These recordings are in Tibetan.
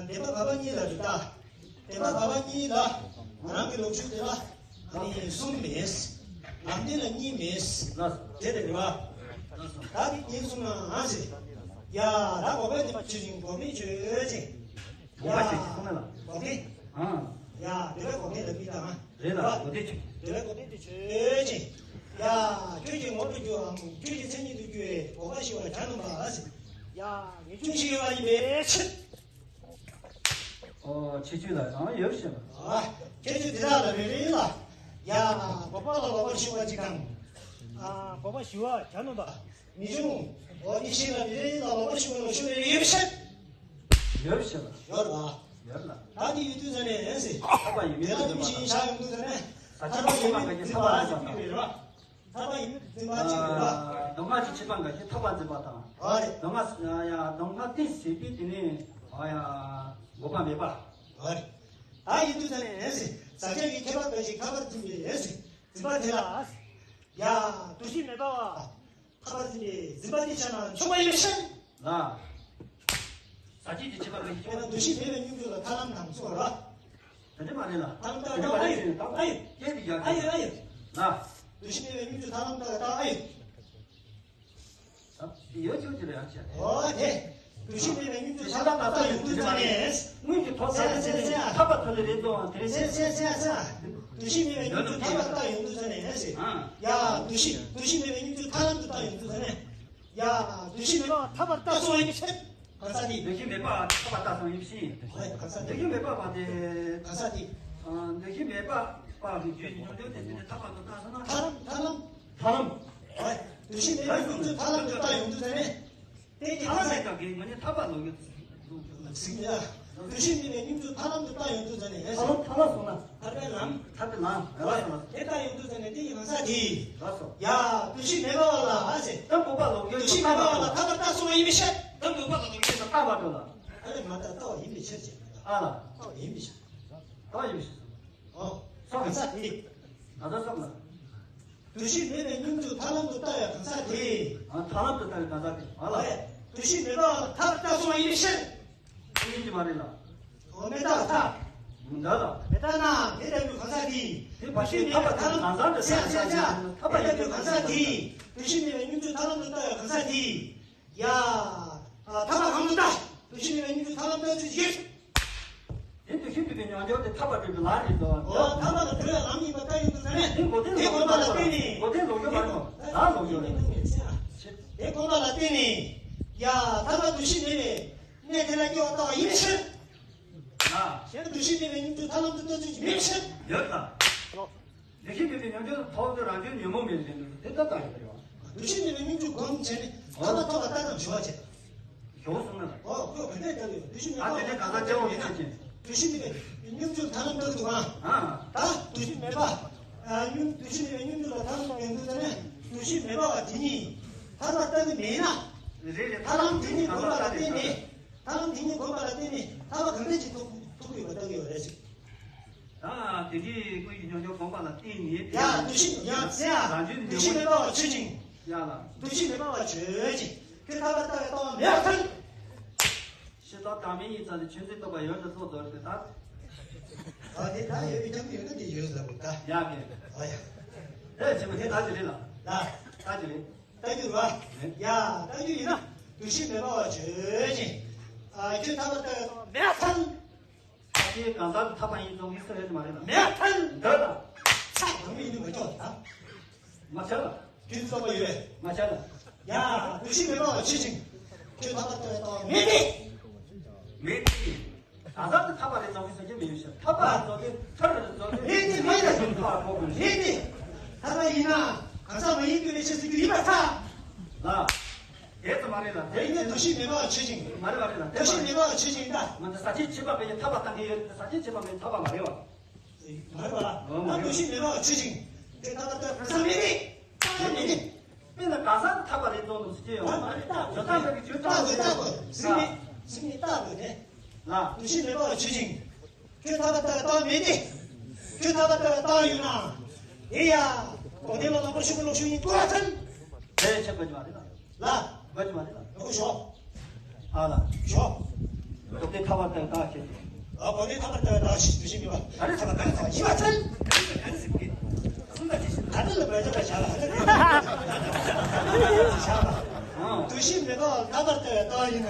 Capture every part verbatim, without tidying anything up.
བདེན་པ་བར་པ་གཉིས་ལ་རེད་ད། བདེན་པ་བར་པ་གཉིས་ལ། ང་རང་གི་ལོ་རྒྱུས་དེ་ལ། ཨ་ནི་གསུམ་མེད། ལམ་བདེན་ལ་གཉིས་མེད། དེ་རེད་བ། ད་དེ་གཉིས་གསུམ་ལ་ཨ་ཟེར། ཡ། ད་འགོག་པའི་བདེན་པ་ཆོས་ཅན། འགོག་མེད་ཆོས་ཅན། ཡ། འགོག་པ་ཆོས་ཅན་གསུངས་ན་ལ། འགོག་བདེན། ཨང་། ཡ། དེ་ལ་འགོག་བདེན་ལ་མི་དང་། རེད་ལ། འགོག་བདེན་ཆོས། དེ་ལ་འགོག་བདེན་དེ་ཆོས་ཅན། ཡ། ཁྱོད་ཀྱི་ངོར་དུ་རྒྱུའམ་ཁྱོད་ཀྱི་མཚན་ཉིད་དུ་རྒྱུ་བའི་འགོག་པ་ཞི་བ་གྱ་ནོམ་པ་ཟེར། ཡ། ངེས་འབྱུང་ཞི་བ་ཡིན་པའི་ཕྱིར། ཨོ། ཁྱད་ཆོས་ལ་ཡང་ཡོད་ཤེས་ལ། ཨ། ཁྱད་ཆོས་དེ་དག་ལ་རེ་རེ་ལ། ཡ། འགོག་པ་ལ་ལོག་པར་ཞུགས་པ་གཅིག་དང་། ཨ། འགོག་པ་ཞི་བ་གྱ་ནོམ་པ། ངེས་འབྱུང་། ཨོ། ཡེ་ཤེས་ལ་རེ་རེ་ལ་ལོག་པར་ཞུགས་པ་ལ་ཞུགས་པའི་ཡོད་ཤེས། ཡོད་ཤེས་ལ། ཡོད་ལ། ཡོད་ལ། ད་དེ་ཡོད་དུས་ཙ་ནས་ཨེ་ཟེར། ཐོབ་པ་ཡིན་མིན་དེ་ལ་དུ་དུམ་ཞིག་བཞག་ཡོང་དུས་ཙ་ནས། ས་ཆ་ཐོབ་པ་ཡིན་མིན་འཛིན་པ་ཟེར་གྱི་ཡོད་རེད་བ། ཐོབ་པ་ཡིན་མིན་འཛིན་པ་གཅིག་རེད་བ། ལྡོག་སྔགས་ཀྱི་ཁྱད་པར་འགའ་ཞིག་ཐོབ་པ་འཛིན་པ་དང་། ཨོ་རེད། ལྡོག་སྔགས། ཡ་ཡ། ལྡོག་སྔགས་དེ་ཟད་པའི་དེ་ནས། ཨོ་ཡ། འགོག་པ་མེད་པ། ཨོ་རེད། ད་ཡིན་དུས་ཙ་ནས་ཨེ་ཟེར། ཟག་བཅས་ཀྱི་ཁྱད་པར་འགའ་ཞིག་ཐོབ་པར་འཛིན་པའི་ཨེ་ཟེར། འཛིན་པ་དེ་ལ། ཡ། འདུ་ཤེས་མེད་པ་བ། ཐོབ་པར་འཛིན་པའི་འཛིན་པ་དེ་ཆ་ན་ཆུང་བ་ཡིན་ཕྱིར། ལ། ཟག་བཅས་ཀྱི་ཁྱད་པར་ལ་ཞིག་དཔེར་ན་འདུ་ཤེས་མེད་པའི་སྙོམས་འཇུག་ལ་ཐར་ལམ་དང་ཚུལ་བ། དེ་འདྲ་མ་རེད་ལ། ཐར་ལམ་ལྟ་བ་ཨ་ཡོད། ཨ་ཡོད། སྐད་དེ་རྒྱག་ཨ་ཡོད། ཨ་ཡོད། ལ། འདུ་ཤེས་མེད་པའི་སྙོམས་འཇུག་ཐར་ལམ་ལྟ་བ་ལྟ་ཨ་ཡོད། ཡོད་ཆོག་ཅི་རེད་ཨ་ཅག་ཨོ་དེ། འདུ་ཤེས་མེད་པའི་སྙོམས་འཇུག་ཐར་ལམ་ལྟ་ཡོང་དུས་ཙ་ནས། སྔོན་གྱི་ཐོབ་ཐང་ཟེར་ཟེར་ཟེར། ཐར་པ་ཐོབ་ལེ་རེད་དོ། དེ་རེད་ཟེར་ཟེར་ཟེར་ཟེར། འདུ་ཤེས་མེད་པའི་སྙོམས་འཇུག་ཐར་ལམ་ལྟ་ཡོང་དུས་ཙ་ནས་ཟེར། ཡ། འདུ་ཤེས། འདུ་ཤེས་མེད་པའི་སྙོམས་འཇུག་ཐར་ལམ་དུ་ལྟ་ཡོང་དུས་ཙ་ནས། ཡ། འདུ་ཤེས་མེད་པ་ཐར་པར་ལྟ་སོང་བའི་ཕྱིར། གང་ཟག་དེ། འདུ་ཤེས་མེད་པ་ཐར་པར་ལྟ་སོང་བའི་ཕྱིར། ཧོ། གང་ཟག་དེ། འདུ་ཤེས་མེད་པ་བ་དེ། གང་ཟག་དེ། ཨ། འདུ་ཤེས་མེད་པ་བ་གི་རྒྱུད་ཀྱི་སྙོམས་འཇུག་དེ་དེ་ནས་ཐར་པ་དུ་ལྟ་སོང་ན། ཐར་ལམ། ཐར་ལམ། ཐར་ལམ། ཧོ། འདུ་ཤེས་མེད་པའི་སྙོམས་འཇུག་ཐར་ལམ་དུ་ལྟ་ཡོང་དུས་ཙ་ནས། དེ་ནི་ཐར་པ་ཟེར་ག་གི་ངོ་ནས་ཐར་པ་ལོག་ཡོད། ཟིག་ཡ། འདུ་ཤེས་མེད་པའི་སྙོམས་འཇུག་ཐར་ལམ་དུ་ལྟ་ཡོང་དུས་ཙ་ནས། ཐར་ལམ། ཐར་ལམ་སོང་ན། ཐར་པའི་ལམ། ཐར་པའི་ལམ། ལགས་སོ། དེ་ལྟ་ཡོང་དུས་ཙ་ནས་དེ་ཡི་གང་ཟག་དེ། ལགས་སོ། ཡ། འདུ་ཤེས་མེད་པ་བ་ལ་ཨ་ཟེར། ད་འགོག་པ་ལོག་ཡོད། འདུ་ཤེས་མེད་པ་བ་ལ་ཐར་པར་ལྟ་སོང་བ་ཡིན་པའི་ཕྱིར། ད་འགོག་པ་ལ་ལོག་ཡོད་ན་ལྟ་བ་འགྲོ་ལ། ཨ་ལས་མ་ལྟ་ལྟ་བ་ཡིན་པའི་ཕྱིར་ཅེས། ཨ་ལ། ལྟ་བ་ཡིན་པའི་ཕྱིར། ལྟ་བ་ཡིན་པའི་ཕྱིར། ཨོ། སོང་། གང་ཟག་དེ། གང་ཟག་སོང་ལ། འདུ་ཤེས་མེད་པའི་སྙོམས་འཇུག་ཐར་ལམ་དུ་ལྟ་བའི་གང་ཟག་དེ། ཨ། ཐར་ལམ་དུ་ལྟ་བའི་གང་ཟག་དེ། ཨ་ལ། ཨེ། འདུ་ཤེས་མེད་པ་བ་ལ་ཐར་པར་ལྟ་སོང་བ་ཡིན་པའི་ཕྱིར། ཡིན་གྱི་མ་རེད་ལ། འོ། མི་རྟག་ལ་ཐར། འདྲ་ལ། མི་རྟག་ན་དེ་ལྟ་བུའི་གང་ཟག་དེ། དེ་བ་ཤིན་ཐར་པ་དེ་གང་ཟག་འདྲ་ཟེར་ཟེར་ཟེར། ཐར་པ་ཡིན་པའི་གང་ཟག་དེ། འདུ་ཤེས་མེད་པའི་སྙོམས་འཇུག་ཐར་ལམ་དུ་ལྟ་བའི་གང་ཟག་དེ། ཡ། ཨ། ཐར་པ་གང་དུ་ལྟ། འདུ་ཤེས་མེད་པའི་སྙོམས་འཇུག་ཐར་ལམ་ལྟ་ཚུལ་གྱིས། དེ་འདུ་ཤེས་མེད་པའི་མྱོང་འགྱུར་དེ་ཐར་པ་སྒྲུབ་པའི་ལམ་རེད་དོ། འོ། ཐར་པ་ལ་འགྲོ་བའི་ལམ་ཡིན་པ་ལྟ་ཡོང་དུས་ཙ་ནས། དེ་འགོག་བདེན། དེ་དགོངས་པ་ལ་བརྟེན་ནས། འགོག་བདེན་ལོག་རྒྱུ་མ་རེད་མོ། ལམ་ལོག་རྒྱུ་རེད། དེ་དགོངས་པ་ལ་བརྟེན་ནས། ཡ། ཐར་པ་འདུ་ཤེས་མེད་པའི་གནས་དེ་ལ་སྐྱེ་བ་ལྟ་བ་ཡིན་ཕྱིར། ཨ། གཞན་འདུ་ཤེས་མེད་པའི་སྙོམས་འཇུག་ཐར་ལམ་དུ་ལྟ་ཚུལ་གྱིས་མེད་ཕྱིར། ཡོད་ལ། འདུ་ཤེས་མེད་པའི་སྙོམས་འཇུག་ཐོབ་དུས་རང་རྒྱུད་ཉོན་མོངས་མེད་ཟེར་ནས་དེ་ལྟ་ལྟ་ཡོད་རེད་བ། འདུ་ཤེས་མེད་པའི་སྙོམས་འཇུག་སྒོམ་བྱས་ནས་ཐར་པ་ཐོབ་པ་ལྟ་དང་ཞུ་བ་བྱེད། ཞོག་གསུངས་ན། ཨོ། ཁོས་ག་འདྲས་ལྟ་གི་ཡོད། འདུ་ཤེས་མེད་པ། ཨ། དེ་ནས་གང་ཟག་སྐྱེ་བོ་ཡིན་ན་ཅི། འདུ་ཤེས་མེད་པའི་སྙོམས་འཇུག་ཐར་ལམ་ལྟ་གི་འདུག་ཨང་། ཨ། ད་འདུ་ཤེས་མེད་པ། ཨ། སྙོམས། འདུ་ཤེས་མེད་པའི་སྙོམས་འཇུག་ལ་ཐར་ལམ་ལྟ་གི་འདུག་ཟེར་ནས། འདུ་ཤེས་མེད་པ་བ་དེ་ཉིད་ཐར་པ་ལྟ་གི་མེད་ན། རེད་རེད། ཐར་ལམ་དེ་ཉིད་སྒོམ་པ་ལ་བརྟེན་ནས། ཐར་ལམ་དེ་ཉིད་སྒོམ་པ་ལ་བརྟེན་ནས་ཐར་པ་གང་འདྲས་ཅིག་ཐོབ་ཐོབ་ཀྱི་ཡོད་པ་ལྟ་གི་ཡོད་རེད་ཅིག་ད་དེ་འདྲའི་ཀུན་གྱི་སྙོམས་འཇུག་སྒོམ་པ་ལ་བརྟེན་ནས། ཡ། འདུ་ཤེས། ཡ། ཟེར་ཡ། རང་རྒྱུད་འདུ་ཤེས་མེད་པ་བ་ཆོས་ཅན། ཡ་ལ། འདུ་ཤེས་མེད་པ་བ་ཆོས་ཅན། ཁྱོད་ཐར་པ་ལྟ་བའི་ལྟ་བ་མེད་པར་ཐལ། ཤེས་རྟོགས་བདག་མེད་ཉིད་ཙམ་ལས་ཆོས་མཚན་རྟོགས་པ་ཡོངས་སུ་རྫོགས་རྫོགས་རེད་ད། ཨ། དེ་ད་ཡོད་པའི་རྐྱང་ཡོད་ན་དེ་ཡོད་ཟེར་བ་ད། ཡ་གི། ཨ་ཡ། ཨེ་ཆེ་མོ་དེ་ད་ཅི་རེད་ལ། ལ། ད་ཅི་རེད། ལྟ་རྒྱུ་རེད་བ། ཡ། ལྟ་རྒྱུ་ཡིན་ན་འདུ་ཤེས་མེད་པ་བ་ཆོས་ཅན། ཨ། ཁྱོད་ཐར་པ་ལྟ་བའི་ལྟ་བ་མེད་པར་ཐལ། ད་དེ་གང་ཟག་ཐར་པ་ཡིན་ཙང་གི་སུ་རེད་མ་རེད་ལ། མེད་པར་ཐལ། འདོད་ལ། ཚ་གང་མི་ཡིན་དུ་མ་ཆོག་ད། མ་ཆགས་ལ། ཁྱོད་ཚོགས་པ་ཡོད་རེད། མ་ཆགས་ལ། ཡ། འདུ་ཤེས་མེད་པ་བ་ཆོས་ཅན། ཁྱོད་ཐར་པ་ལྟ་བའི་ལྟ་བ་མེད་དེ། མེད་དེ། གང་ཟག་ཏུ་ཐར་པ་རེད་ཙང་གི་ཟེར་གྱི་མི་ཡོད་ཤག་ཐར་པ་རེད་ཙང་གི་ཐར་པ་རེད་ཙང་གི་མེད་དེ། མེད་དེ། ཐར་པ་གོ་དགོས་རེད། མེད་དེ། ཐར་པ་ཡིན་ན་གང་ཟག་མ་ཡིན་དུས་ལས་ཆེ་ཟེར་རྒྱུ་ཡིན་པར་ཐལ། ལ། དེ་ཙམ་མ་རེད་ལ། དེ་ཡིན་ན་འདུ་ཤེས་མེད་པ་བ་ཆོས་ཅན། མ་རེད་པ་རེད་ལ། འདུ་ཤེས་མེད་པ་བ་ཆོས་ཅན་ད། ང་ཚོ་ཟག་བཅས་ཆད་པ་མེད་ཀྱི་ཐར་པ་བཏང་གི་ཡོད་རེད། ཟག་བཅས་ཆད་པ་མེད་ཐར་པ་མ་རེད་བ། མ་རེད་པ། ཨོ། མ་རེད། འདུ་ཤེས་མེད་པ་བ་ཆོས་ཅན། དེ་ཐར་པ་ལྟ་བའི་གང་ཟག་མེད་དེ། ཐར་པ་མེད་དེ། དཔེར་ན་གང་ཟག་ཐར་པ་རེད་ཙང་དུ་ཟེར་གྱི་ཡོད། མ་རེད། ད་ཇོ་ཐང་ལ་གི་ཇོ་ཐང་ལ་ལྟ་དགོས། ཟིན་མེད། ཟིན་མེད་ལྟ་དགོས་ཏེ། ལ། འདུ་ཤེས་མེད་པ་བ་ཆོས་ཅན། ཁྱོད་ཐར་པ་ལྟ་བའི་ལྟ་བ་མེད་དེ། ཁྱོད་ཐར་པ་ལྟ་བའི་ལྟ་བ་ཡོད་ན། དེ་ཡ། འགོག་བདེན་ལ་ལོག་པར་ཞུགས་པའི་ལོག་ཞུགས་ཡིན་ཀུ་ར་ཐལ། དེ་ཆགས་པ་ཅི་མ་རེད་ལ། ལ། པ་ཅི་མ་རེད་ལ། ཡག་པོ་ཞོག་ཨ་ལ། ཞོག་འགོག་ དེ་ཐར་པར་ལྟ་བའི་རྟགས་བྱས་ཏེ། ཨ་གོ་དེ་ཐར་པར་ལྟ་བའི་རྟགས་ཤིག་འདུ་ཤེས་མེད་པ། ད་རེས་ཐར་པར་ལྟ་བའི་རྟགས་ཡིན་པར་ཐལ། ག་ནི་ལ་མེད་པར་བྱ་ལ། འདུ་ཤེས་མེད་པ་ཐར་པར་ལྟ་བའི་རྟགས་ཡིན་ན།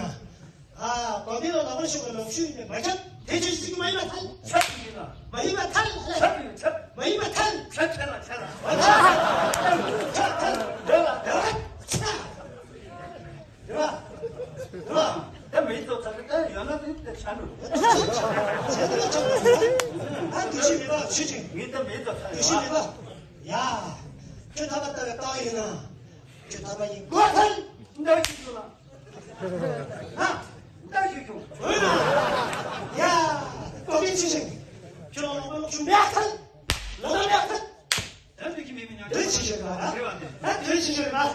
ཨ་གོ་དེ་ལ་ལོག་པར་ཞུགས་པའི་ལོག་ཤུགས་ཡིན་པས་མ་ཁྱབ། དེ་ཆོས་ཅན་ཞིག་མ་ཡིན་པར་ཐལ། ཁྱབ་ཡིན་ན། མ་ཡིན་པར་ཐལ། ཁྱབ་ཡིན་ཁྱབ། མ་ཡིན་པར་ཐལ། ཁྱབ་ཁྱབ་ལ་ཁྱབ་ལ། ཁྱབ་ཁྱབ་ལ། འདོད་ལ་འདོད་ལ། ཁྱབ། རེད་བ། རེད་བ། ད་མི་ཚོ་ཚ་ཚ་ཡོད་ན་དེ་དེ་ཆ་འགྲོ། ད་འདུ་ཤེས་མེད་པ་ཆོས་ཅན། ངས་ད་མི་ཚོ་ཚ་འདུ་ཤེས་མེད་པ། ཡ། ཁྱོད་ཐར་པར་ལྟ་བའི་རྟགས་ཡིན་ན། ཁྱོད་ཐར་པ་ཡིན་དགོས་ཐལ། འདུ་ཤེས་ཡོད་ན། ཧ། འདུ་ཤེས་བྱུང་། འོ་ན། ཡ། གོ་དེ་ཆོས་ཅན། ཁྱོད་ལ་ལོག་པར་ལོག་ཤུགས་མེད་ཐལ། ལོག་པ་མེད་ཐལ། ད་འདུ་ཤེས་མེད་མི་ཉམས་འདུ་ཤེས་ཡོད་ན། རེད་བ་འདི། ད་འདུ་ཤེས་ཡོད་ན། ཨ།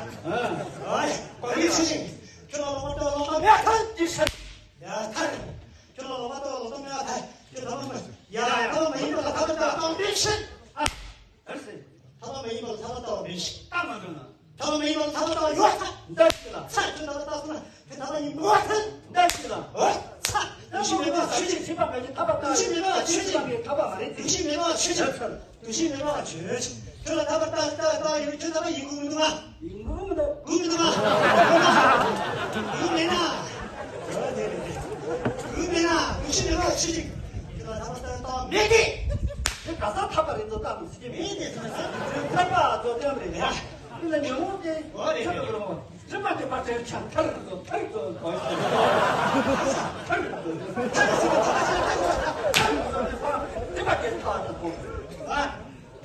ཨ་ཡ། གོ་དེ་ཆོས་ཅན། ཁྱོད་ལ་ལོག་པར་ལྟ་བའི་ལོག་པ་མེད་ཐལ། འདུ་ཤེས། ཡ་ཐལ། ཁྱོད་ལ་ལོག་པར་ལྟ་བའི་ལོག་པ་མེད་ཐལ། ཁྱོད་ཐར་པ་མ། ཡ་ཡ། ཐར་པ་མ་ཡིན་པ་ལ་ཐར་པར་ལྟ་བའི་རྟགས་མེད་ཕྱིར། ཨ། ཨ་སེ། ཐར་པ་མ་ཡིན་པ་ལ་ཐར་པར་ལྟ་བ་མེད་ཅིང་། རྟགས་མ་འགྲོ་ན། ཐར་པ་མ་ཡིན་པ་ལ་ཐར་པར་ལྟ་བ་ཡོད་ཐལ། འདུ་ཤེས་ལ། ཚ་ཁྱོད་ཐར་པར་ལྟ་སོང་ན་ཁྱོད་ཐར་པ་ཡིན་དགོས་ཐལ། འདུ་ཤེས་ལ། འོ། ཚ། འདུ་ཤེས་མེད་པ་ཆོས་ཅན། འདུ་ཤེས་མེད་པ་ཆོས་ཅན། འདུ་ཤེས་མེད་པ་ཆོས་ཅན། འདུ་ཤེས་མེད་པ་ཆོས་ཅན། འདུ་ཤེས་མེད་པ་ཆོས་ཅན། ཁྱོད་ལ་ཐར་པར་ལྟ་ལྟ་ལྟ་ཡོད། ཁྱོད་ཐར་པ་ཡིན་དགོས་མི་འདུག་ག་ཡིན་དགོས་མི་འདུག་དགོས་མི་འདུག་ག་དགོས་མེད་ན། དགོས་མེད་ན། འདུ་ཤེས་མེད་པ་ཆོས་ཅན། ཁྱོད་ལ་ཐར་པར་ལྟ་ལྟ་མེད་དེ། དེ་ག་ས་ཐར་པ་རེད་འདུག་ལྟ་མི་སྲིད་ཀྱི་མེད་དེ། ཐར་པ་རྫོགས་ལྡན་རེད་ཡ། འདི་ལ་ཉོན་མོངས་དེ་འོ་རེད། ཁྱོད་ལ་རོ། དྲི་མ་བསྡུས་པ་དེར་ཆ་མཐར་ཐུག་མཐར་ཐུག་གོ། མཐར་ཐུག་མཐར་ཐུག་དྲི་མ་དེ་ཐར་ཐུག་གོ། ཨ།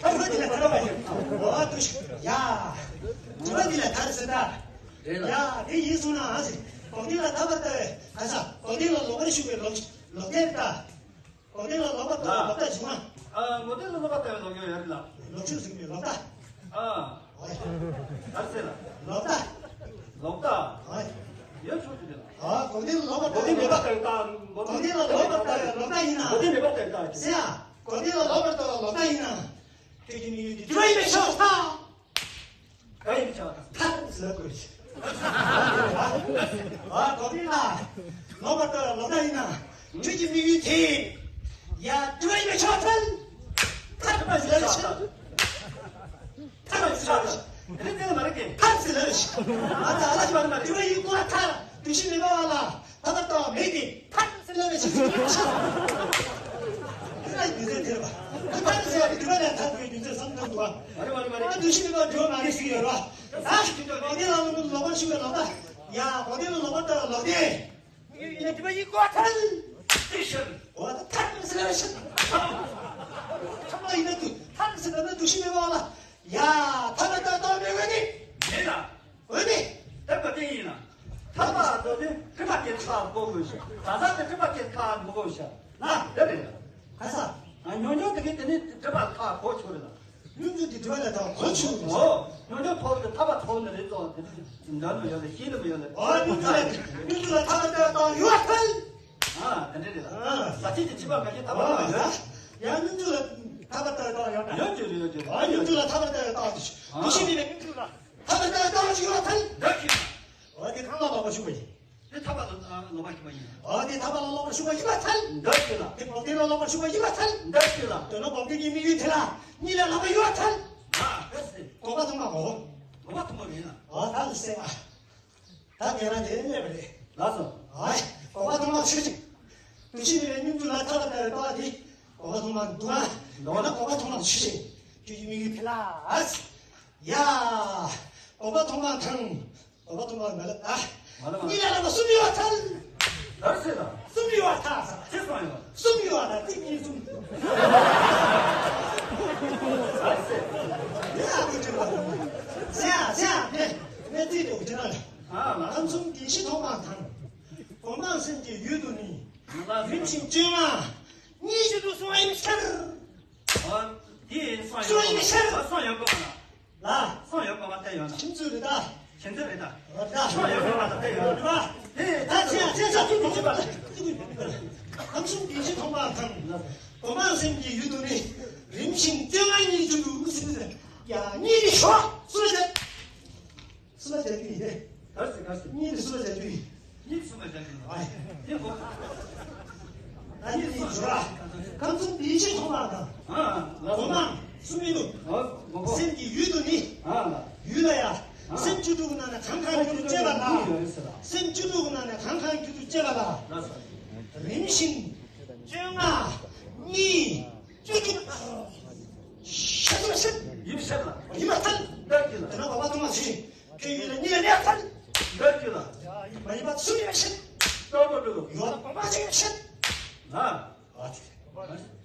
དྲི་མ་དེ་ལས་ཐར་བ་ཡིན། འོ་དུ་ཤི་ཡ། དྲི་མ་དེ་ལས་ཐར་ཟེར་ད། རེད་ལ། ཡ་དེ་ཡིན་སོང་ན་ཨ་ཟེར། གོ་དེ་ལ་ཐར་པར་ལྟ་བའི་ག་ས། གོ་དེ་ལ་ལོག་པར་ཞུགས་པའི་ལོག་ལོག་ལྟའི་ལྟ། གོ་དེ་ལ་ལོག་པར་ལྟ་བའི་ལོག་ལྟ་ཞུ་ན། ཨ། གོ་དེ་ལ་ལོག་པར་ལྟ་བའི་ལོག་ཡོད་ཡ་རེད་ལ། ལོག་ཤུགས་ཟིན་པའི་ལོག་ལྟ། ཨ། ཨོ་ཡ། ཨ་ཟེར་ལ། ལོག་ལྟ། ལོག་ལྟ། ཨོ་ཡ། ཡོད་ཆོག་ཅིག་རེད་ལ། ཨ། གོ་དེ་ལ་ལོག་པར་ལྟ་བའི་ལོག་ལྟ། གོ་དེ་ལ་ལོག་པར་ལྟ་བའི་ལོག་ལྟ་ཡིན་ན། གོ་དེ་མེད་པར་ལྟ་བའི་ལྟ་ཟེར་ཡ། གོ་དེ་ལ་ལོག་པར་ལྟ་བའི་ལོག་ལྟ་ཡིན་ན། ཁྱོད་ཀྱི་དམིགས་ཡུལ་དེ་དྲི་མ་ཡིན་པས་ཆགས་པ་ཐལ། ག་ཡིན་ཆགས་པ་ཐལ་ཟེར་དགོས། ཨ། གོ་དེ་ལ་ལོག་པར་ལྟ་བའི་ལོག་ལྟ་ཡིན་ན། ཁྱོད་ཀྱི་དམིགས་ཡུལ་དེ། ཡ་དྲི་མ་ཡིན་པས་ཆགས་པ་ཐལ། ཐལ་ཟེར་ལ་ཆགས། ཐལ་ཟེར་ལ་ཆགས། དེ་ནི་དེ་ལ་མ་རེད་ཀྱི། ཐལ་ཟེར་ལ་ཆགས། ཨ་ཙི་ཨ་ལ་ཅི་མ་རེད་མ་རེད། དྲི་མ་ཡིན་དགོས་ཐལ། དུ་ཤི་མི་དགོས་པ་ལ། ཐ་ཐ་ལྟ་བ་མེད་དེ། ཐ་ཟེར་ལབ་པའི་ཕྱིར་ཕྱིར་ཕྱིར། ཨ་ཡི་མི་ཟེར་དེར་བ། ཐ་ཟེར་བ་དེ་དྲི་བ་ལས་ཐར་པའི་རྒྱུ་མཚན་བསམ་བློ་འདུག་བ། མ་རེད་མ་རེད་མ་རེད། ཨ་དུ་ཤི་མི་དགོས་འགྲོ་མ་རེད་ཟེར་གྱི་ཡོད་རེད་བ། ད་ཞིག་གི་འགྲོ་གོང་དེ་ལ་ལོག་པར་ཞུགས་པའི་ལོག་ལྟ། ཡ་གོང་དེ་ལ་ལོག་པར་ལྟ་བའི་ལོག་ལྟས། ཡིན་ན་དྲི་བ་ཡིན་དགོས་ཐལ། དེ་ཕྱིར། འོ་ད་ཐར་ཟེར་ལབ་པའི་ཕྱིར། ཐ་མ་ཡིན་ན་དུ་ཐར་ཟེར་ལབ་ན་དུ་ཤི་མི་དགོས་ལ། ཡ་ཐ་མ་ལྟ་ལྟ་བ་མེད་པ་ནི། མེད་ལ། འོན་ཏེ། དེ་ལྟ་སྟེ་ཡིན་ན། ཐར་པ་རྫོགས་ཏེ་དྲི་མ་སྐྱེས་ཁ་གོ་དགོས་ཤག་ད་ལྟ་དེ་དྲི་མ་སྐྱེས་ཁ་མི་གོ་ཤག་ན་དེ་རེད། ག་ས། ཉོན་ཉོན་དེ་གིས་དེ་ནི་དྲི་མ་ཁ་གོ་ཆོག་རེད་ལ། ཉོན་ཉོན་དེ་དྲི་མ་ལ་ཐག་གོ་ཆོག་རེད། འོ། ཉོན་ཉོན་ཐོག་ཏུ་ཐར་པ་ཐོག་ནི་རེད་ཙང་དེ་འདྲ་ནི་ཡོད་ལ་ཤེས་ནི་མི་ཡོད་ལ། འོ་ཉོན་ཉོན་ལ་ཉོན་ཉོན་ལ་ཐར་པ་ལྟ་བ་ཡོད་ཐལ། ཨ་དེ་འདྲ་རེད་ལ། ཟ་ཆེད་ཀྱི་བྱིས་པ་མ་ཤེས་ཐར་པ་ལྟ་བ་ཡོད། ཡང་ཉོན་ཉོན་ལ་ཐར་པ་ལྟ་བ་ཡོད་ཐལ། ཡོད་ཅེས་ཡོད་ཅེས། འོ་ཉོན་ཉོན་ལ་ཐར་པ་ལྟ་བ་ཡོད་ཐལ། དེ་ཤེས་ནི་མེད་ཉོན་ཉོན་ལ། ཐ་མ་ལྟ་བ་ལྟ་བ་ཞིག་ཡོད་ཐལ། འདི་ཞིག་ལ། འོ་དེ་ཐ་མ་ལོག་པར་ཞུགས་པ་ཡིན། དེ་ཐ་མ་ལ་ལོག་པར་ཞུགས་པ་ཡིན། འོ་དེ་ཐ་མ་ལ་ལོག་པར་ཞུགས་པ་ཡིན་པར་ཐལ། འདི་ཞིག་ལ། དེ་གོང་དེ་ལ་ལོག་པར་ཞུགས་པ་ཡིན་པར་ཐལ། འདི་ཞིག་ལ། དོན་ལ་གོང་དེ་གི་དམིགས་ཡུལ་དེ་ལ་གཉིས་ལས་ལོག་པ་ཡོད་ཐལ། ཨ་ག་སེ། འགོག་པ་ཐོག་མ་གོ། འགོག་པ་ཐོག་མ་རེད་ན། འོ་ད་འདི་སེ་བ། ད་དེ་རང་དེ་སླེབས་པ་རེད། ལགས་སོ། ཨ་འགོག་པ་ཐོག་མ་ཆོས་ཅན། དུ་ཤི་མི་ལས་སྙོམས་འཇུག་ལ་ཐ་མ་ལྟ་བའི་ལྟ་བ་དེ་འགོག་པ་ཐོག་མ་འདུག་ཨ། འདུག་ཨ། ཡང་ན་འགོག་པ་ཐོག་མ་ཆོས་ཅན། ཁྱོད་ཀྱི་དམིགས་ཡུལ་དེ་ལ། ཡ། འགོག་པ་ཐོག་མ་དང་། འགོག་པ་ཐོག་མ་མ་ལ་ཨ། མ་ལ་མ་ལ། གཉིས་ལ་ལ་གསུམ་ཡོད་ཐལ། ད་ཟེར་ལ། གསུམ་ཡོད་ཐལ་ཟེར། ཅི་གསུམ་ཡོད། གསུམ་ཡོད་ཐལ། གཅིག་གཉིས་གསུམ། ད་ཟེར། ཡ་ཨ་ཁུ་ཅི་ལ། ཟེར་ཡ་ཟེར་ཡ་ནས་ནས་ཙི་ཏོ་ཅི་ལ། ཨ་ལ། ཁམས་གསུམ་བདེ་གཤེགས་ཐོག་མ་དང་། གོ་འཕང་སེམས་ཀྱི་ཡུལ་དུ་ནི། རིམ་བཞིན་བཅོ་ལྔ་གཉིས་བཞིན་དུ་གསུངས་པ་ཡིན་ཕྱིར། ཨ། དེ་ཡིན་གསུངས་ཡོད་གསུངས་པ་ཡིན་ཕྱིར། ཨ་གསུངས་ཡོད་པ་ལ། ལ། གསུངས་ཡོད་པ་མ་བལྟས་ཡོད་ན། ཁྱིམ་ཚུལ་རེད་ད། ཁྱིམ་ཚུལ་རེད་ད། རེད་ད། གསུངས་ཡོད་པ་མ་བལྟས་ཡོད་ན། རེད་ད། ཨེ་ད་ཅི་ཡང་ཅི་ཡང་ཅི་ཡང་ཅི་ཡང་ཅི་ཡང་ཁམས་གསུམ་བདེ་གཤེགས་ཐོག་མ་དང་། གོ་འཕང་སེམས་ཀྱི་ཡུལ་དུ་ནི། རིམ་བཞིན་བཅོ་ལྔ་གཉིས་བཞིན་དུ་གསུངས་ཟེར། ཡ་གཉིས་ནི་ཞོག་གསུངས་ཟེར། གསུམ་པ་བྱ་རྒྱུ་ཡིན་ཏེ། ག་རེ་ཟེར་ག་རེ་ཟེར། གཉིས་ནི་གསུམ་པ་བྱ་རྒྱུ་ཡིན། གཉིས་གསུམ་པ་བྱ་རྒྱུ་ཡིན། ཨ་ཡ། དེ་གོ། ད་ནི་འདི་འབྱོར་བ། ཁམས་གསུམ་འདིའི་ཕྱིར་ཐོག་མར་དང་། ཨ་ལགས་སོ། སྒོམ་སྤང་གསུམ་ཡིན་ནོ། ཨ་སྒོམ་སྤང་། སེམས་ཀྱི་ཡུལ་དུ་ནི། ཨ་ལགས། ཡུལ་ལ་ཡ། ཨ་སེམས་བཅུ་དྲུག་གི་ནང་ནས་གང་གང་རྒྱུད་དུ་སྤྱད་པ་ལ། ཡོད་ཟེར་ལ། སེམས་བཅུ་དྲུག་གི་ནང་ནས་གང་གང་རྒྱུད་དུ་སྤྱད་པ་ལ། ལགས་སོ། རིམ་བཞིན། བཅོ་ལྔ། གཉིས། བཅུ་དྲུག་ཤེས་སོ་ཤེས། ཡིན་ཤེས་ལ། ཡིན་པར་ཐལ། འདོད་ཀྱི་ལ། དེ་ན་སྒོམ་པ་ཐོག་མ་ཚུལ་བཞིན། ཁྱོད་ཡུལ་ལ་གཉིས་ལ་གནས་ཐལ། འདོད་ཀྱི་ལ། མ་ཡིན་པ་གསུམ་ཡིན་པར་ཤེས། རྟོགས་པ་འགྲུབ། ཡོད་པ་སྒོམ་པ་ཅིག་ཡིན་པར་ཤེས། ལ། ཨ་ཙི།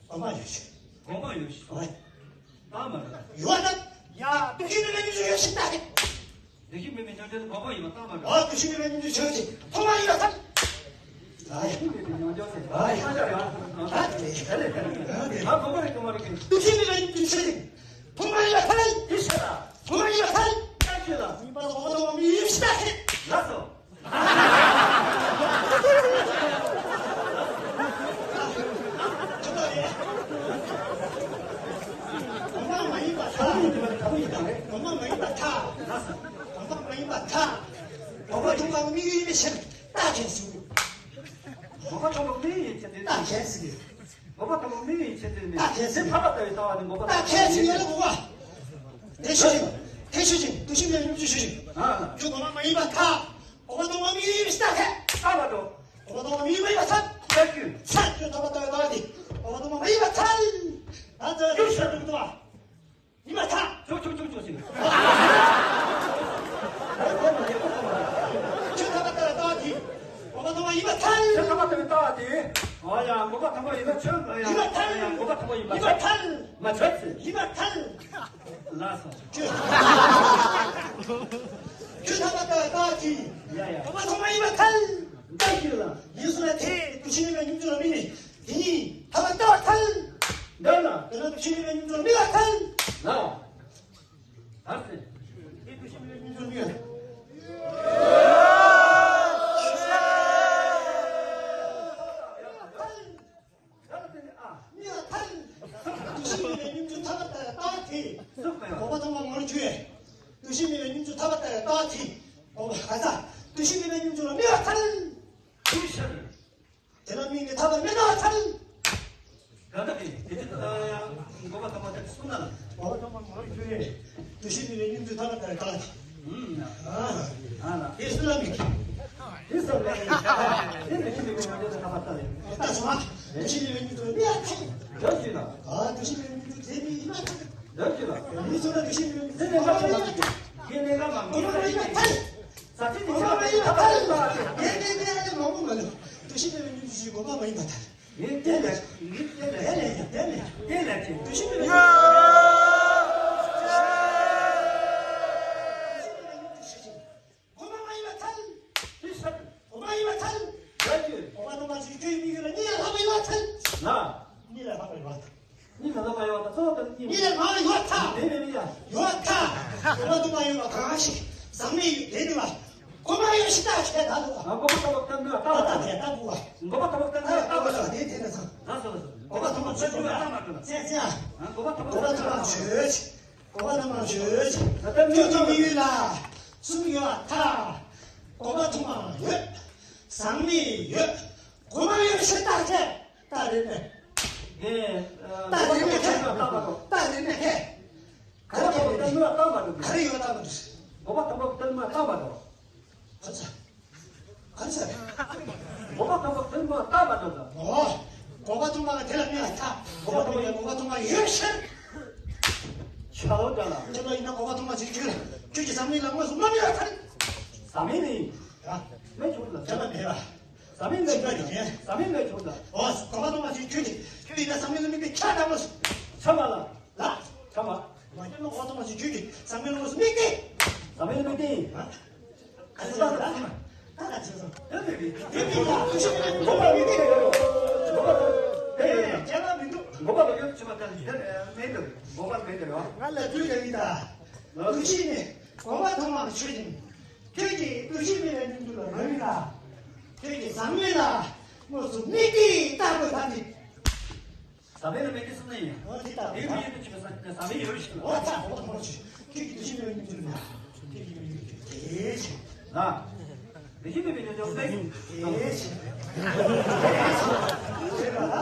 སྒོམ་པ་ཡོད་ཤེས། སྒོམ་པ་ཡོད་ཤེས། ཨ། ད་མ་རེད། ཡོད་ན། ཡ། འདུ་ཤེས་མེད་པའི་སྙོམས་འཇུག་ཡོད་ཤེས་ལྟ་གི། འདུ་ཤེས་མེད་པའི་སྙོམས་འཇུག་སྒོམ་པ་ཡིན་པ་ལྟ་མ་རེད། ཨ། འདུ་ཤེས་མེད་པའི་སྙོམས་འཇུག་ཆོས་ཅན། ཐོག་མ་ཡིན་པར་ཐལ། ཨ་ཡ། འདུ་ཤེས་མེད་པའི་སྙོམས་འཇུག་ཆོས་ཅན། ཨ་ཡ། ཨ་ཡ། ཨ་ཡ། ཨ་ཡ། ཨ་སྒོམ་པ་རེད། སྒོམ་པ་རེད། འདུ་ཤེས་མེད་པའི་སྙོམས་འཇུག་ཆོས་ཅན། ཐོག་མ་ཡིན་པར་ཐལ། ཡིན་ཤེས་ལ། ཐོག་མ་ཡིན་པར་ཐལ། ཡིན་ཤེས་ལ། ཡིན་པ་ལ་སྒོམ་པ་ཐོག་མ་མེད་ཡིན་ཤེས་ལྟ་གི། ལགས་སོ། སྒོམ་པ་མ་ཡིན་པར་ཐལ། སྒོམ་པ་མ་ཡིན་པར་ཐལ། སྒོམ་པ་མ་ཡིན་པར་ཐལ། སྒོམ་པ་ཐོག་མ་དམིགས་ཡུལ་ཡིན་པའི་ཕྱིར་ལྟ་གི་ཟེར། སྒོམ་པ་ཐོག་མ་དམིགས་ཡུལ་ཡིན་ཕྱིར་ཏེ། ལྟ་གི་ཟེར། སྒོམ་པ་ཐོག་མ་དམིགས་ཡུལ་ཡིན་ཕྱིར་ཏེ། ལྟ་གི་ཟེར། ཐར་པ་ལྟ་བུའི་ལྟ་བ་ནི་སྒོམ་པ་ལྟ་གི་ཟེར། ཡོད་ལ་གོ་བ། དེ་ཤེས་ཤིང་། དེ་ཤེས་ཤིང་། འདུ་ཤེས་མེད་པའི་སྙོམས་འཇུག་ཤེས་ཤིང་། ཨ། ཁྱོད་སྒོམ་པ་མ་ཡིན་པར་ཐལ། སྒོམ་པ་ཐོག་མ་དམིགས་ཡུལ་ཡིན་པའི་ཕྱིར་ལྟ་གི། ལྟ་བ་དང་། སྒོམ་པ་ཐོག་མ་དམིགས་ཡུལ་མ་ཡིན་པར་ཐལ། ལྟ་གི། ཐལ། ཁྱོད་ཐར་པ་ལྟ་བུའི་ལྟ་བ་དེ་སྒོམ་པ་ཐོག་མ་མ་ཡིན་པར་ཐལ། ད་ཚོད་ཡོད་ཤེས་འགྲུབ་འདུག་བ། ཡིན་པར་ཐལ། ཆོག་ཆོག་ཆོག་ཆོག་ཟེར། ཁྱོད་ཐར་པ་ལྟ་བུའི་ལྟ་བ་དེ་སྒོམ་པ་ཐོག་མ་ཡིན་པར་ཐལ། ཁྱོད་ཐར་པ་ལྟ་བུའི་ལྟ་བ་དེ། ཨ་ཡ། སྒོམ་པ་ཐོག་མ་ཡིན་པར་ཐལ། ཨ་ཡ། ཡིན་པར་ཐལ། ཡ། སྒོམ་པ་ཐོག་མ་ཡིན་པར་ཐལ། ཡིན་པར་ཐལ། མ་ཆོག་ཟེར། ཡིན་པར་ཐལ། ལགས་སོ། ཁྱོད། ཁྱོད་ཐར་པ་ལྟ་བུའི་ལྟ་བ་དེ། ཡ་ཡ། སྒོམ་པ་ཐོག་མ་ཡིན་པར་ཐལ། འདོད་ཀྱི་ལ། ཡིན་སོང་ན་དེ་འདུ་ཤེས་མེད་པའི་སྙོམས་འཇུག་ལ་དམིགས་ནས། དེ་ཉིད་ཐར་པ་ལྟ་བར་ཐལ། འདོད་ལ། དེ་ལ་འདུ་ཤེས་མེད་པའི་སྙོམས་འཇུག་ལ་དམིགས་པར་ཐལ། ལ། ད་ཟེར། དེ་འདུ་ཤེས་མེད་པའི་སྙོམས་འཇུག་ལ་དམིགས་པར་ཐལ། ད་ཟེར་ཨ། དམིགས་པར་ཐལ། འདུ་ཤེས་མེད་པའི་སྙོམས་འཇུག་ཐར་པ་ལྟ་བའི་ལྟ་བ་དེ། སྒོམ་པ་ཐོག་མ་ངོ་བོར་གྱུར་པས། འདུ་ཤེས་མེད་པའི་སྙོམས་འཇུག་ཐར་པ་ལྟ་བའི་ལྟ་བ་དེ། སྒོམ་པ་ག་ས། འདུ་ཤེས་མེད་པའི་སྙོམས་འཇུག་ལ་དམིགས་པར་ཐལ། དེ་ལ་དམིགས་ནས་ཐར་པ་མི་སྣང་བར་ཐལ། ག་འདྲ་ཡིན། དེ་དེ་ལྟ་ཡང་སྒོམ་པ་ཐོག་མ་དེ་གསུངས་ན། སྒོམ་པ་ཐོག་མ་ངོ་བོར་གྱུར་པས། འདུ་ཤེས་མེད་པའི་སྙོམས་འཇུག་ཐར་པ་ལྟ་བའི་ལྟ་བ་དེ། ཨ་ཨ་ལ། དེ་སུ་ལ་དམིགས། དེ་སུ་ལ་དམིགས། དེ་འདུ་ཤེས་མེད་པའི་སྙོམས་འཇུག་ཐར་པ་ལྟ་བའི། ད་སོང་ང་། འདུ་ཤེས་མེད་པའི་སྙོམས་འཇུག་ལ་དམིགས་པར་ཐལ། འདོད་ཀྱི་ལ། ཨ། འདུ་ཤེས་མེད་པའི་སྙོམས་འཇུག་དེ་མི་ཡིན་པར་ཐལ། འདོད་ཀྱི་ལ། ཡིན་སོང་ན་འདུ་ཤེས་མེད་པའི་སྙོམས་འཇུག་དེ་གནས་སྐབས་མ་ཡིན་པར་ཐལ། དེ་གནས་སྐབས་མ་ཡིན་པར་ཐལ། ས་ཆེན་དེ་ཆ་མ་ཡིན་པར་ཐལ། དེ་གནས་སྐབས་མང་པོ་མ་ལུས། འདུ་ཤེས་མེད་པའི་སྙོམས་འཇུག་སྒོམ་པ་མ་ཡིན་པར་ཐལ། ངས་དེ་ལས། ངས་དེ་ལས། དེ་ལས་ཡང་དེ་ལས། དེ་ལས་ཀྱི་འདུ་ཤེས་མེད་པའི། སྒོམ་པ་མ་ཡིན་པར་ཐལ། དེ་ཤར། སྒོམ་པ་མ་ཡིན་པར་ཐལ། ཡོད་ཀྱི། སྒོམ་པ་དང་མ་བཅས་ཀྱི་དམིགས་ཡུལ་ལ་གཉིས་ལས་ལྷག་པ་ཡོད་པར་ཐལ། ལ། གཉིས་ལས་ལྷག་པ་ཡོད་པར་ཐལ། གཉིས་ལས་ལྷག་པ་ཡོད་པར་ཐལ། གཙོ་བོ་དང་གཉིས། གཉིས་ལས་མང་བ་ཡོད་པར་ཐལ། དེ་མེད་མེད་ཡ། ཡོད་པར་ཐལ། སྒོམ་པ་དང་མ་ཡོད་པ་གང་ཞིག་ཟག་མེད་ཡུལ་དེ་ནི་བ། སྒོམ་པ་ཡོད་ཞེས་བརྟག་བྱས་ད་འདུག་བ། སྒོམ་པ་ལྟ་བུ་བསྟན་ནས་བརྟག་པ་དང་། བརྟག་བྱས་ད་འདུག་བ། སྒོམ་པ་ལྟ་བུ་བསྟན་ནས་བརྟག་པ་དང་། དེ་དེ་ནས་བཟང་། ལགས་སོ་ལགས་སོ། སྒོམ་པ་ཐོག་མ་ཆོས་ཅན། བརྟག་པ་དང་། ཅན་ཅན། སྒོམ་པ་ཐོག་མ་ཆོས་ཅན། སྒོམ་པ་ཐོག་མ་ཆོས་ཅན། ད་ལྟ་ཁྱོད་ཀྱི་དམིགས་ཡུལ་ལ་གསུམ་ཡོད་པར་ཐལ། སྒོམ་པ་ཐོག་མ་ཡོད། ཟག་མེད་ཡོད། སྒོམ་པ་ཡོད་ཞེས་བརྟག་བྱས། རྟགས་རིགས་མེད། ངས། རྟགས་རིགས་མེད་ཁས། རྟགས་རིགས་མེད་ཁས། ག་རེ་ཡོད་བརྟག་མ་འགྲོ། ག་རེ་ཡོད་བརྟག་མ་འགྲོ། སྒོམ་པ་དང་པོ་བསྟན་མ་བརྟག་མ་འགྲོ། ག་རེ་ཟེར། ག་རེ་ཟེར། སྒོམ་པ་དང་པོ་བསྟན་མ་བརྟག་མ་འགྲོ་ད། ཨོ། སྒོམ་པ་དང་པོ་དེ་ལ་དམིགས་པར་ཐལ། སྒོམ་པ་དང་པོ་ཡང་སྒོམ་པ་དང་པོ་ཡོད་ཕྱིར། ཆ་ལོ་འདྲ་ལ། ཁྱོད་ལ་ཡིན་ན་སྒོམ་པ་དང་པོ་ཅིག་ཁྱོད་ལ། ཁྱོད་ཀྱི་ཟག་མེད་ལ་དངོས་སུ་རྨོངས་ཡོད་ཐལ། ཟག་མེད་ནི། ཡ། མེད་ཆོག་ལ། ཁྱོད་ལ་མེད་པ། ཟག་མེད་མེད་ཆོག་ལ། ཟག་མེད་མེད་ཆོག་ལ། ཨོ། སྒོམ་པ་དང་པོ་ཅིག་ཁྱོད་ཀྱི། ཁྱོད་ཡིན་ན་ཟག་མེད་ལ་དམིགས་པའི་ཁྱབ་བསྡམས་ལ། ཁྱབ་མ་ལ། ལ། ཁྱབ་མ། མ་ཁྱབ་ན་སྒོམ་པ་དང་པོ་ཅིག་ཁྱོད་ཀྱི་ཟག་མེད་ལ་དངོས་སུ་དམིགས་ཏེ། ཟག་མེད་ལ་དམིགས་ཏེ། ཨ། ག་ཚོད་ལ། ད་ག་ཚོད་སོང་། དེ་མེད་པའི། དེ་མེད་པའི་ཁྱོད་ཀྱི་སྒོམ་པ་དམིགས་ཏེ་ཡོད་རེད། སྒོམ་པ་དང་། དེ་ཡོད་ན། ཁྱད་པར་མི་འདུག་སྒོམ་པ་དང་ཡོད་ཕྱིན་པ་དེ་ལ་ཁྱད་མེད་འདུག་སྒོམ་པ་མེད་དེ་རེད་བ། ང་ལ་དུས་ཀྱང་ཡིན་ད། འདུ་ཤེས་ནི་སྒོམ་པ་ཐོག་མར་ཆོས་ཅན། ཁྱོད་ཀྱིས་འདུ་ཤེས་མེད་པའི་སྙོམས་འཇུག་ལ་རག་ཡིན་ལ། ཁྱོད་ཀྱིས་ཟག་མེད་ལ་དངོས་སུ་དམིགས་ཏེ་བརྟག་དགོས་ཐལ་ཏེ། ཟག་མེད་ལ་དམིགས་ཏེ་བསམ་ན་ཡིན། འོ་དེ་ལྟ་བུ། དེ་དུས་ཡིན་དུ་ཆུད་པའི་ཟག་མེད་ཡོད་ཞིང་། འོ་ད་འོ་ཐོག་མར་ཆོས། ཁྱོད་ཀྱིས་འདུ་ཤེས་མེད་པའི་སྙོམས་འཇུག་ལ། ཁྱོད་ཀྱིས་མེད་པའི་སྙོམས་འཇུག་དེ་ཆོས། ལ། འདུ་ཤེས་མེད་པའི་སྙོམས་འཇུག་དེ་ཆོས། དེ་ཆོས། དེ་ཆོས།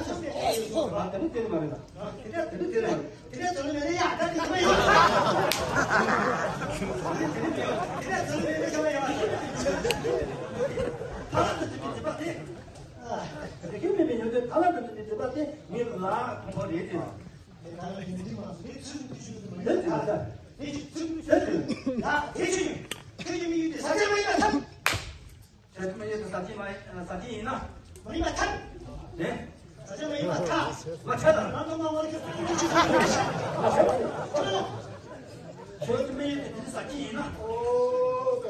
ཡང་ཆགས་པའི་ཨེ་ཡོད་སོ། ཨ་དེ་ནི་དེ་ནི་མ་རེད་ད། དེ་འདྲ་དེ་ནི་དེ་ནི་མ་རེད། དེ་འདྲ་དོན་མེད་ན་ཡ་ད་དེ་ཚང་མ་ཡོད། དེ་འདྲ་དོན་མེད་ན་ཚང་མ་ཡོད། ཐ་ལ་དུ་དེ་དེ་པ་དེ། དེ་ཁྱོད་མེད་པའི་ཉོ་དེ་ཐ་ལ་དུ་དེ་དེ་པ་དེ་ངའི་ལ་ཁོང་ཁོ་རེད་དེ། དེ་ད་ལ་ཡིན་དེ་མ་སོང་དེ་ཚུལ་དུ་ཞུ་དུ་མ་ཡོད་ད། དེ་ཚུལ་དུ་ཞུ་དུ་ཡ་དེ་ཆུ་ཡོད། ཁྱོད་ཀྱི་མི་ཡུལ་དེ་ས་ཆ་མ་ཡིན་པ་ཐབས། ཁྱོད་ཀྱི་མི་ཡུལ་དེ་ས་ཆ་མ་ཡིན་ས་ཆ་ཡིན་ན། མ་ཡིན་པ་ཐབས། ནས། ས་ཆ་མ་ཡིན་པ་ཐབས། མ་ཐབས་ལ། ང་ཚོ་མ་བར་གྱི་ས་ཆ་ཆུ་ཆུ་ཆུ་ཆུ། ཁྱོད་ཀྱི་མི་ཡུལ་དེ་ས་ཆ་ཡིན་ན། ཨོ།